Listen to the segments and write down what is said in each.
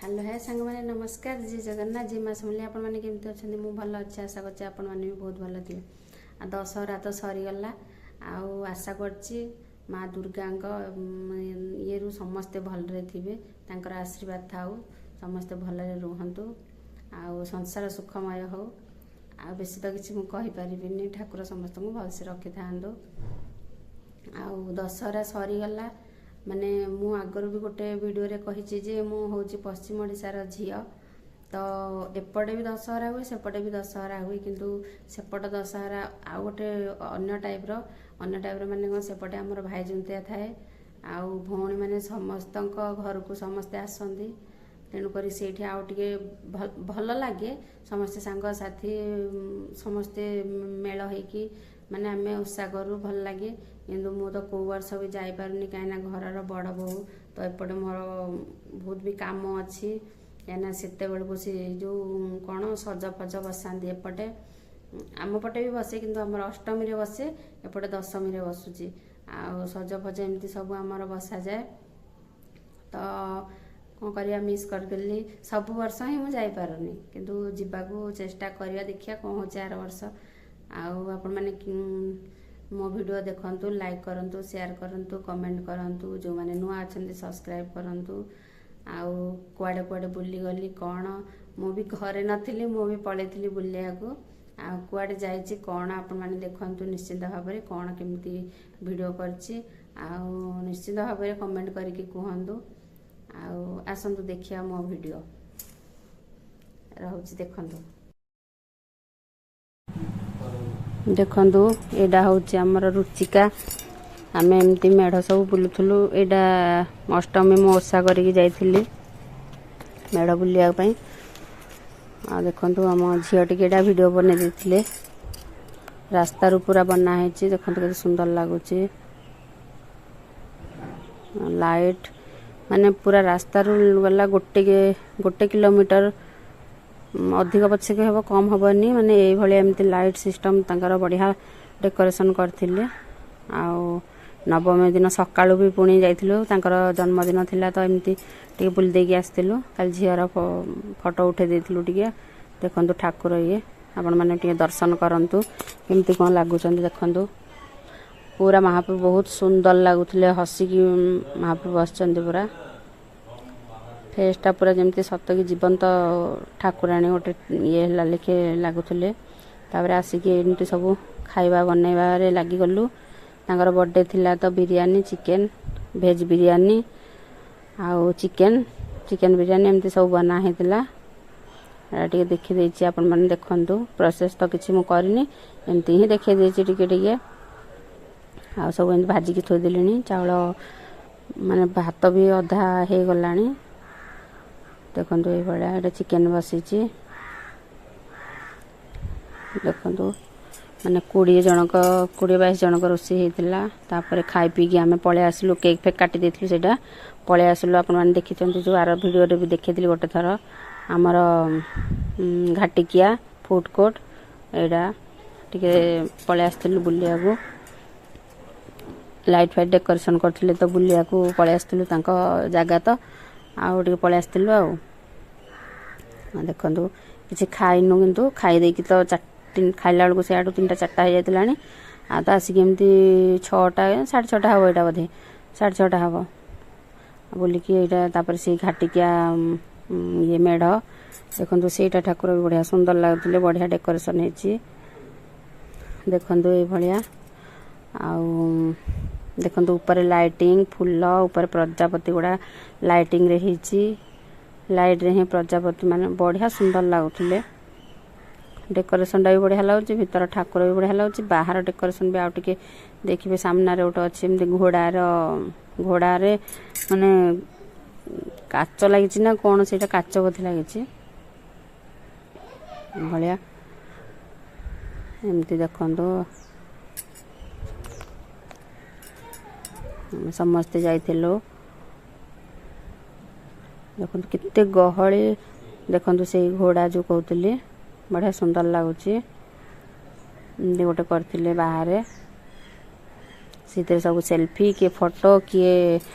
Hello ହେ ସାଙ୍ଗମାନେ, ନମସ୍କାର। ଜୟ ଜଗନ୍ନାଥ, ଜୟ ମା ସମଲେଇ। ଆପଣମାନେ କେମିତି ଅଛନ୍ତି? ମୁଁ ଭଲ ଅଛି। ଆଶା କରୁଛି ଆପଣମାନେ ବି ବହୁତ ଭଲ ଥିବେ। ଆଉ ଦଶହରା ତ ସରିଗଲା, ଆଉ ଆଶା କରୁଛି ମା ଦୁର୍ଗାଙ୍କ ଇଏରୁ ସମସ୍ତେ ଭଲରେ ଥିବେ, ତାଙ୍କର ଆଶୀର୍ବାଦ ଥାଉ, ସମସ୍ତେ ଭଲରେ ରୁହନ୍ତୁ ଆଉ ସଂସାର ସୁଖମୟ ହଉ। ଆଉ ବେଶୀ ତ କିଛି ମୁଁ କହିପାରିବିନି। ଠାକୁର ସମସ୍ତଙ୍କୁ ଭଲସେ ରଖିଥାନ୍ତୁ। ଆଉ ଦଶହରା ସରିଗଲା ମାନେ ମୁଁ ଆଗରୁ ବି ଗୋଟେ ଭିଡ଼ିଓରେ କହିଛି ଯେ ମୁଁ ହେଉଛି ପଶ୍ଚିମ ଓଡ଼ିଶାର ଝିଅ। ତ ଏପଟେ ବି ଦଶହରା ହୁଏ, ସେପଟେ ବି ଦଶହରା ହୁଏ, କିନ୍ତୁ ସେପଟ ଦଶହରା ଆଉ ଗୋଟେ ଅନ୍ୟ ଟାଇପ୍ର। ଅନ୍ୟ ଟାଇପ୍ର ମାନେ କ'ଣ? ସେପଟେ ଆମର ଭାଇଜୁନ୍ତିଆ ଥାଏ ଆଉ ଭଉଣୀମାନେ ସମସ୍ତଙ୍କ ଘରକୁ ସମସ୍ତେ ଆସନ୍ତି। ତେଣୁକରି ସେଇଠି ଆଉ ଟିକେ ଭଲ ଲାଗେ। ସମସ୍ତେ ସାଙ୍ଗସାଥି ସମସ୍ତେ ମେଳ ହେଇକି ମାନେ ଆମେ ଓଷା କରୁ, ଭଲ ଲାଗେ। କିନ୍ତୁ ମୁଁ ତ କେଉଁ ବର୍ଷ ବି ଯାଇପାରୁନି, କାହିଁକିନା ଘରର ବଡ଼ ବୋହୂ ତ ଏପଟେ ମୋର ବହୁତ ବି କାମ ଅଛି। କାହିଁକିନା ସେତେବେଳକୁ ସେ ଯେଉଁ କ'ଣ ସଜ ଫଜ ବସାନ୍ତି, ଏପଟେ ଆମ ପଟେ ବି ବସେ, କିନ୍ତୁ ଆମର ଅଷ୍ଟମୀରେ ବସେ, ଏପଟେ ଦଶମୀରେ ବସୁଛି। ଆଉ ସଜ ଫଜ ଏମିତି ସବୁ ଆମର ବସାଯାଏ। ତ କ'ଣ କରିବା, ମିସ୍ କରିଦେଲି। ସବୁ ବର୍ଷ ହିଁ ମୁଁ ଯାଇପାରୁନି, କିନ୍ତୁ ଯିବାକୁ ଚେଷ୍ଟା କରିବା। ଦେଖିବା କ'ଣ ହେଉଛି ଆର ବର୍ଷ। ଆଉ ଆପଣମାନେ ମୋ ଭିଡ଼ିଓ ଦେଖନ୍ତୁ, ଲାଇକ୍ କରନ୍ତୁ, ସେୟାର କରନ୍ତୁ, କମେଣ୍ଟ କରନ୍ତୁ। ଯେଉଁମାନେ ନୂଆ ଅଛନ୍ତି, ସବସ୍କ୍ରାଇବ୍ କରନ୍ତୁ। ଆଉ କୁଆଡ଼େ କୁଆଡ଼େ ବୁଲିଗଲି କ'ଣ, ମୁଁ ବି ଘରେ ନଥିଲି, ମୁଁ ବି ପଳେଇଥିଲି ବୁଲିବାକୁ। ଆଉ କୁଆଡ଼େ ଯାଇଛି କ'ଣ, ଆପଣମାନେ ଦେଖନ୍ତୁ ନିଶ୍ଚିନ୍ତ ଭାବରେ କ'ଣ କେମିତି ଭିଡ଼ିଓ କରିଛି, ଆଉ ନିଶ୍ଚିନ୍ତ ଭାବରେ କମେଣ୍ଟ କରିକି କୁହନ୍ତୁ। ଆଉ ଆସନ୍ତୁ ଦେଖିବା ମୋ ଭିଡ଼ିଓ ରହୁଛି, ଦେଖନ୍ତୁ। ଦେଖନ୍ତୁ, ଏଇଟା ହେଉଛି ଆମର ରୁଚିକା। ଆମେ ଏମିତି ମେଢ଼ ସବୁ ବୁଲୁଥିଲୁ। ଏଇଟା ଅଷ୍ଟମୀ, ମୁଁ ଓଷା କରିକି ଯାଇଥିଲି ମେଢ଼ ବୁଲିବା ପାଇଁ। ଆଉ ଦେଖନ୍ତୁ, ଆମ ଝିଅ ଟିକେ ଏଇଟା ଭିଡ଼ିଓ ବନେଇ ଦେଇଥିଲେ। ରାସ୍ତାରୁ ପୁରା ବନା ହେଇଛି। ଦେଖନ୍ତୁ କେତେ ସୁନ୍ଦର ଲାଗୁଛି। ଲାଇଟ୍ ମାନେ ପୁରା ରାସ୍ତାରୁ ଗଲା ଗୋଟେ କିଲୋମିଟର, ଅଧିକ ପଛକେ ହେବ, କମ୍ ହେବନି। ମାନେ ଏଇଭଳିଆ ଏମିତି ଲାଇଟ୍ ସିଷ୍ଟମ୍ ତାଙ୍କର ବଢ଼ିଆ ଡେକୋରେସନ୍ କରିଥିଲେ। ଆଉ ନବମୀ ଦିନ ସକାଳୁ ବି ପୁଣି ଯାଇଥିଲୁ। ତାଙ୍କର ଜନ୍ମଦିନ ଥିଲା, ତ ଏମିତି ଟିକେ ବୁଲି ଦେଇକି ଆସିଥିଲୁ। କାଲି ଝିଅର ଫଟୋ ଉଠେଇ ଦେଇଥିଲୁ ଟିକେ। ଦେଖନ୍ତୁ ଠାକୁର ଇଏ, ଆପଣମାନେ ଟିକେ ଦର୍ଶନ କରନ୍ତୁ, କେମିତି କ'ଣ ଲାଗୁଛନ୍ତି ଦେଖନ୍ତୁ। ପୁରା ମହାପ୍ରଭୁ ବହୁତ ସୁନ୍ଦର ଲାଗୁଥିଲେ। ହସିକି ମହାପ୍ରଭୁ ବସିଛନ୍ତି, ପୁରା ଫେସ୍ଟା ପୁରା ଯେମିତି ସତକି ଜୀବନ୍ତ ଠାକୁରାଣୀ ଗୋଟେ ଇଏ ହେଲା ଲେଖେ ଲାଗୁଥିଲେ। ତାପରେ ଆସିକି ଏମିତି ସବୁ ଖାଇବା ବନେଇବାରେ ଲାଗିଗଲୁ। ତାଙ୍କର ବର୍ଥଡେ ଥିଲା ତ ବିରିୟାନୀ, ଚିକେନ୍, ଭେଜ୍ ବିରିୟାନୀ ଆଉ ଚିକେନ୍, ଚିକେନ୍ ବିରିୟାନୀ ଏମିତି ସବୁ ବନା ହେଇଥିଲା। ଏଇଟା ଟିକେ ଦେଖିଦେଇଛି, ଆପଣମାନେ ଦେଖନ୍ତୁ। ପ୍ରୋସେସ୍ ତ କିଛି ମୁଁ କରିନି, ଏମିତି ହିଁ ଦେଖେଇ ଦେଇଛି ଟିକେ ଟିକେ। ଆଉ ସବୁ ଏମିତି ଭାଜିକି ଥୋଇଦେଲିଣି। ଚାଉଳ ମାନେ ଭାତ ବି ଅଧା ହେଇଗଲାଣି। ଦେଖନ୍ତୁ ଏଇଭଳିଆ ଏଇଟା ଚିକେନ୍ ବସିଛି। ଦେଖନ୍ତୁ, ମାନେ 20 ଜଣଙ୍କ, 20-22 ଜଣଙ୍କ ରୋଷେଇ ହେଇଥିଲା। ତାପରେ ଖାଇ ପିଇକି ଆମେ ପଳେଇ ଆସିଲୁ। କେକ୍ ଫେକ୍ କାଟି ଦେଇଥିଲୁ, ସେଇଟା ପଳେଇ ଆସିଲୁ। ଆପଣମାନେ ଦେଖିଛନ୍ତି ଯେଉଁ ଆର ଭିଡ଼ିଓରେ ବି ଦେଖେଇଥିଲି ଗୋଟେ ଥର, ଆମର ଘାଟିକିଆ ଫୁଡ଼ କୋର୍ଟ ଏଇଟା। ଟିକେ ପଳେଇ ଆସିଥିଲୁ ବୁଲିବାକୁ। ଲାଇଟ୍ ଫାଇଟ୍ ଡେକୋରେସନ୍ କରିଥିଲେ ତ ବୁଲିବାକୁ ପଳେଇ ଆସିଥିଲୁ। ତାଙ୍କ ଜାଗା ତ ଆଉ ଟିକେ ପଳେଇ ଆସିଥିଲୁ। ଆଉ ଦେଖନ୍ତୁ, କିଛି ଖାଇନୁ, କିନ୍ତୁ ଖାଇ ଦେଇକି ତ ଖାଇଲା ବେଳକୁ ସିଆଡ଼ୁ 3ଟା 4ଟା ହେଇଯାଇଥିଲାଣି। ଆଉ ତ ଆସିକି ଏମିତି 6ଟା, 6:30 ହେବ, ଏଇଟା ବୋଧେ 6:30 ହେବ ବୁଲିକି ଏଇଟା। ତାପରେ ସେଇ ଘାଟିକିଆ ଇଏ ମେଢ଼ ଦେଖନ୍ତୁ। ସେଇଟା ଠାକୁର ବି ବଢ଼ିଆ ସୁନ୍ଦର ଲାଗୁଥିଲେ, ବଢ଼ିଆ ଡେକୋରେସନ୍ ହେଇଛି। ଦେଖନ୍ତୁ ଏଇଭଳିଆ। ଆଉ ଦେଖନ୍ତୁ, ଉପରେ ଲାଇଟିଂ, ଫୁଲ, ଉପରେ ପ୍ରଜାପତି ଗୁଡ଼ା ଲାଇଟିଂରେ ହେଇଛି। ଲାଇଟ୍ରେ ହିଁ ପ୍ରଜାପତି ମାନେ ବଢ଼ିଆ ସୁନ୍ଦର ଲାଗୁଥିଲେ। ଡେକୋରେସନଟା ବି ବଢ଼ିଆ ଲାଗୁଛି, ଭିତର ଠାକୁର ବି ବଢ଼ିଆ ଲାଗୁଛି, ବାହାର ଡେକୋରେସନ ବି। ଆଉ ଟିକେ ଦେଖିବେ, ସାମ୍ନାରେ ଗୋଟେ ଅଛି ଏମିତି ଘୋଡ଼ାର, ଘୋଡ଼ାରେ ମାନେ କାଚ ଲାଗିଛି ନା କ'ଣ, ସେଇଟା କାଚ ବୋଧେ ଲାଗିଛି ଭଳିଆ ଏମିତି। ଦେଖନ୍ତୁ, ଆମେ ସମସ୍ତେ ଯାଇଥିଲୁ। ଦେଖନ୍ତୁ କେତେ ଗହଳି। ଦେଖନ୍ତୁ, ସେଇ ଘୋଡ଼ା ଯେଉଁ କହୁଥିଲି, ବଢ଼ିଆ ସୁନ୍ଦର ଲାଗୁଛି। ଏମିତି ଗୋଟେ କରିଥିଲେ ବାହାରେ, ସେଥିରେ ସବୁ ସେଲଫି, କିଏ ଫଟୋ, କିଏ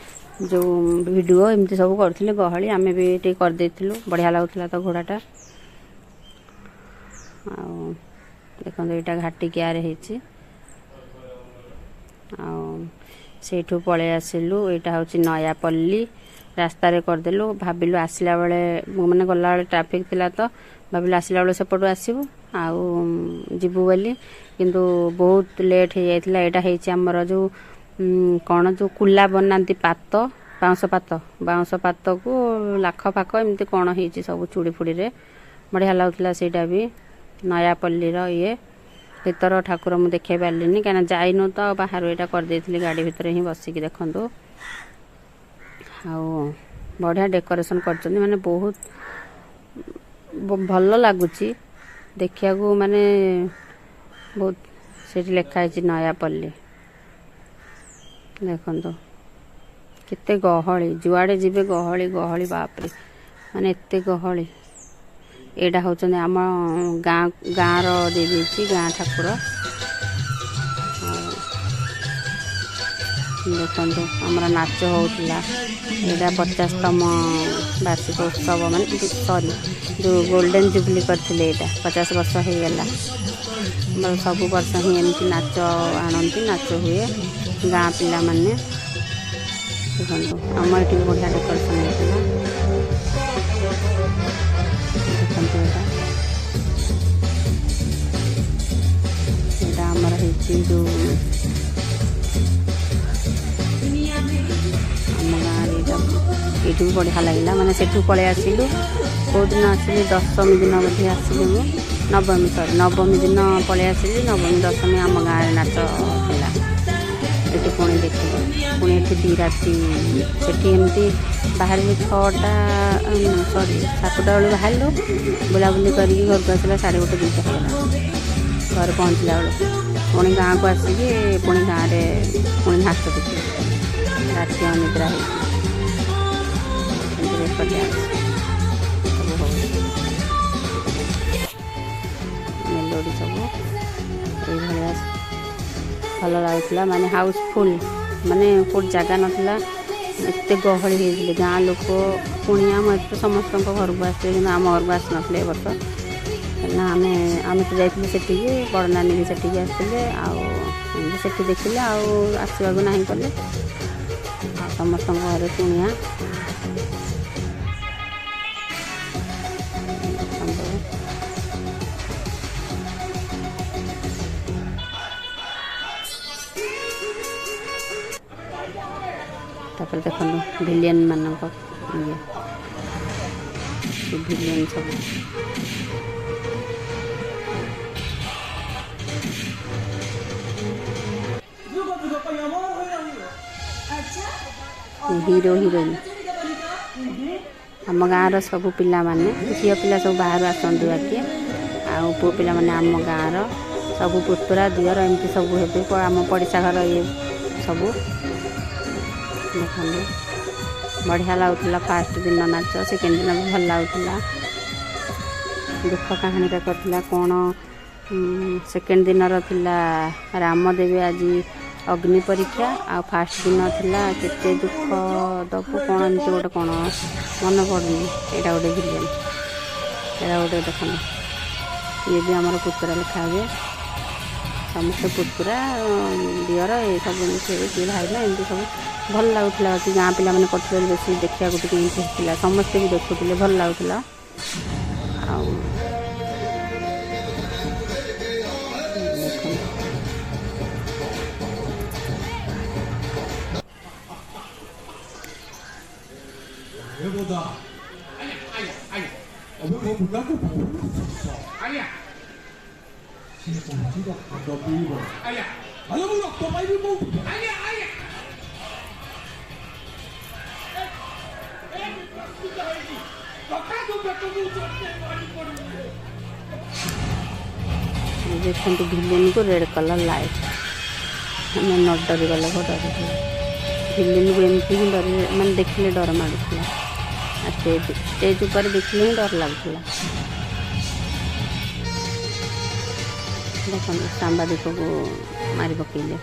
ଯେଉଁ ଭିଡ଼ିଓ ଏମିତି ସବୁ କରୁଥିଲେ ଗହଳି। ଆମେ ବି ଟିକେ କରିଦେଇଥିଲୁ, ବଢ଼ିଆ ଲାଗୁଥିଲା ତ ଘୋଡ଼ାଟା। ଆଉ ଦେଖନ୍ତୁ ଏଇଟା ଘାଟିକିଆରେ ହେଇଛି। ଆଉ ସେଇଠୁ ପଳେଇ ଆସିଲୁ। ଏଇଟା ହେଉଛି ନୟାପଲ୍ଲୀ ରାସ୍ତାରେ କରିଦେଲୁ। ଭାବିଲୁ ଆସିଲା ବେଳେ, ମାନେ ଗଲାବେଳେ ଟ୍ରାଫିକ୍ ଥିଲା ତ ଭାବିଲୁ ଆସିଲା ବେଳେ ସେପଟୁ ଆସିବୁ ଆଉ ଯିବୁ ବୋଲି, କିନ୍ତୁ ବହୁତ ଲେଟ୍ ହେଇଯାଇଥିଲା। ଏଇଟା ହେଇଛି ଆମର ଯେଉଁ କ'ଣ ଯେଉଁ କୁଲା ବନାନ୍ତି ପାତ, ବାଉଁଶ ପାତ, ବାଉଁଶ ପାତକୁ ଲାଖ ଫାଖ ଏମିତି କ'ଣ ହେଇଛି ସବୁ ଚୁଡ଼ି ଫୁଡ଼ିରେ, ବଢ଼ିଆ ଲାଗୁଥିଲା ସେଇଟା ବି। ନୟାପଲ୍ଲୀର ଇଏ ଭିତର ଠାକୁର ମୁଁ ଦେଖାଇ ପାରିଲିନି, କାହିଁକିନା ଯାଇନୁ ତ, ବାହାରୁ ଏଇଟା କରିଦେଇଥିଲି ଗାଡ଼ି ଭିତରେ ହିଁ ବସିକି। ଦେଖନ୍ତୁ ଆଉ ବଢ଼ିଆ ଡେକୋରେସନ୍ କରିଛନ୍ତି, ମାନେ ବହୁତ ଭଲ ଲାଗୁଛି ଦେଖିବାକୁ, ମାନେ ବହୁତ। ସେଇଠି ଲେଖା ହେଇଛି ନୟାପଲ୍ଲୀ। ଦେଖନ୍ତୁ କେତେ ଗହଳି, ଯୁଆଡ଼େ ଯିବେ ଗହଳି ଗହଳି, ବାପରେ ମାନେ ଏତେ ଗହଳି। ଏଇଟା ହେଉଛନ୍ତି ଆମ ଗାଁ, ଗାଁର ଦେଇଦେଇଛି ଗାଁ ଠାକୁର। ଆଉ ଦେଖନ୍ତୁ ଆମର ନାଚ ହେଉଥିଲା। ଏଇଟା 50ତମ ବାର୍ଷିକ ଉତ୍ସବ, ମାନେ ସରି, ଯେଉଁ ଗୋଲ୍ଡେନ୍ ଜୁବଲି କରିଥିଲେ, ଏଇଟା 50 ବର୍ଷ ହେଇଗଲା। ଆମର ସବୁ ବର୍ଷ ହିଁ ଏମିତି ନାଚ ଆଣନ୍ତି, ନାଚ ହୁଏ ଗାଁ ପିଲାମାନେ। ଦେଖନ୍ତୁ ଆମ ଏଠି ବି ବଢ଼ିଆ ଡେକୋରେସନ୍ ହେଇଥିଲା। ଦେଖନ୍ତୁ ଏଇଟା ଆମର ହେଇଛି ଯେଉଁ ଆମ ଗାଁରେ, ଏଇଟା ଏଇଠି ବି ବଢ଼ିଆ ଲାଗିଲା। ମାନେ ସେଠୁ ପଳେଇ ଆସିଲୁ। କେଉଁ ଦିନ ଆସିଲି? ଦଶମୀ ଦିନ ବୋଧେ ଆସିଲି ମୁଁ, ନବମୀ, ସରି, ନବମୀ ଦିନ ପଳେଇ ଆସିଲି। ନବମୀ ଦଶମୀ ଆମ ଗାଁରେ ନାଚ ଥିଲା। ଏଠି ପୁଣି ଦେଖିଲୁ, ପୁଣି ଏଠି 2 ରାତି। ସେଠି ଏମିତି ବାହାରିଲୁ 6ଟା, ସରି, 7ଟା ବେଳୁ ବାହାରିଲୁ, ବୁଲାବୁଲି କରିକି ଘରକୁ ଆସିଲା 1:30 2ଟା ହେଇଗଲା ଘରେ ପହଞ୍ଚିଲା ବେଳକୁ। ପୁଣି ଗାଁକୁ ଆସିକି ପୁଣି ଗାଁରେ ପୁଣି ନାଚ ଦେଖିଲୁ, ରାତି ଅନିଦ୍ରା ହେଇକି। ଏମିତି ଡ୍ୟାନ୍ସ ସବୁ ହେଉଛି, ମେଲୋଡ଼ି ସବୁ ଏଇଭଳିଆ ଭଲ ଲାଗୁଥିଲା। ମାନେ ହାଉସଫୁଲ୍, ମାନେ କେଉଁଠି ଜାଗା ନଥିଲା, ଏତେ ଗହଳି ହେଇଥିଲେ ଗାଁ ଲୋକ। କୁଣିଆ ମୈତ୍ର ସମସ୍ତଙ୍କ ଘରକୁ ଆସିଥିଲେ, କିନ୍ତୁ ଆମ ଘରକୁ ଆସିନଥିଲେ ଏ ବର୍ଷ। କାହିଁକିନା ଆମେ ତ ଯାଇଥିଲୁ ସେଠିକି, ବଡ଼ ନାନୀ ବି ସେଠିକି ଆସିଥିଲେ, ଆଉ ଏମିତି ସେଠି ଦେଖିଲେ ଆଉ ଆସିବାକୁ ନାହିଁ କଲେ। ଆଉ ସମସ୍ତଙ୍କ ଘରେ କୁଣିଆ। ତାପରେ ଦେଖନ୍ତୁ ଭିଲିଆନ ମାନଙ୍କ ଇଏ, ଭିଲିଆନ ସବୁ। ହିରୋ ହିରୋଇନ୍ ଆମ ଗାଁର ସବୁ ପିଲାମାନେ, ଝିଅ ପିଲା ସବୁ ବାହାରୁ ଆସନ୍ତି ବାକି, ଆଉ ପୁଅ ପିଲାମାନେ ଆମ ଗାଁର ସବୁ, ପୁତୁରା ଦିଅର ଏମିତି ସବୁ ହେବେ, ଆମ ପଡ଼ିଶା ଘର ଇଏ ସବୁ। ଦେଖନ୍ତୁ ବଢ଼ିଆ ଲାଗୁଥିଲା ଫାଷ୍ଟ ଦିନ ନାଚ, ସେକେଣ୍ଡ ଦିନ ବି ଭଲ ଲାଗୁଥିଲା। ଦୁଃଖ କାହାଣୀଟା କରିଥିଲା କ'ଣ? ସେକେଣ୍ଡ ଦିନର ଥିଲା ରାମ ଦେବେ ଆଜି ଅଗ୍ନି ପରୀକ୍ଷା, ଆଉ ଫାଷ୍ଟ ଦିନ ଥିଲା କେତେ ଦୁଃଖ ଦବୁ କ'ଣ ଏମିତି ଗୋଟେ କ'ଣ ମନେ ପଡ଼ୁନି। ଏଇଟା ଗୋଟେ ଭିଲିଆନ, ଏଇଟା ଗୋଟେ ଦେଖନ୍ତୁ ଇଏ ବି ଆମର ପୁତୁରା ଲେଖା ହୁଏ। ସମସ୍ତେ ପୁତୁରା ଦିଅର ଏସବୁ ଏମିତି କିଏ ଭାଇ ନା ଏମିତି ସବୁ ଭଲ ଲାଗୁଥିଲା। ବାକି ଗାଁ ପିଲାମାନେ କରୁଥିଲେ ବେଶୀ ଦେଖିବାକୁ ଟିକେ ଇଣ୍ଟରେଷ୍ଟ ଥିଲା, ସମସ୍ତେ ବି ଦେଖୁଥିଲେ, ଭଲ ଲାଗୁଥିଲା। ଆଉ ଦେଖନ୍ତୁ ଦେଖନ୍ତୁ ଭିଲେନକୁ ରେଡ଼୍ କଲର୍ ଲାଇଟ୍, ଆମେ ନ ଡରିବା ଲୋକ ଡରିଯିବେ। ଭିଲେନକୁ ଏମିତି ହିଁ ଡରି, ମାନେ ଦେଖିଲେ ଡର ମାଡ଼ୁଥିଲା, ଆଉ ଷ୍ଟେଜ୍ ଉପରେ ଦେଖିଲେ ହିଁ ଡର ଲାଗୁଥିଲା। ଦେଖନ୍ତୁ ସାମ୍ବାଦିକକୁ ମାରି ପକେଇଲେ।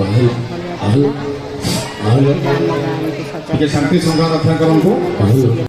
ବଢ଼ିଆ ଥିଲା। ଆଉ ଏଇଟା ଆମ ଗାଁ ଏମିତି ସଜା ଟିକେ ଶାନ୍ତି ଶୃଙ୍ଖଳା ରକ୍ଷା କରନ୍ତୁ। ଆସିକି।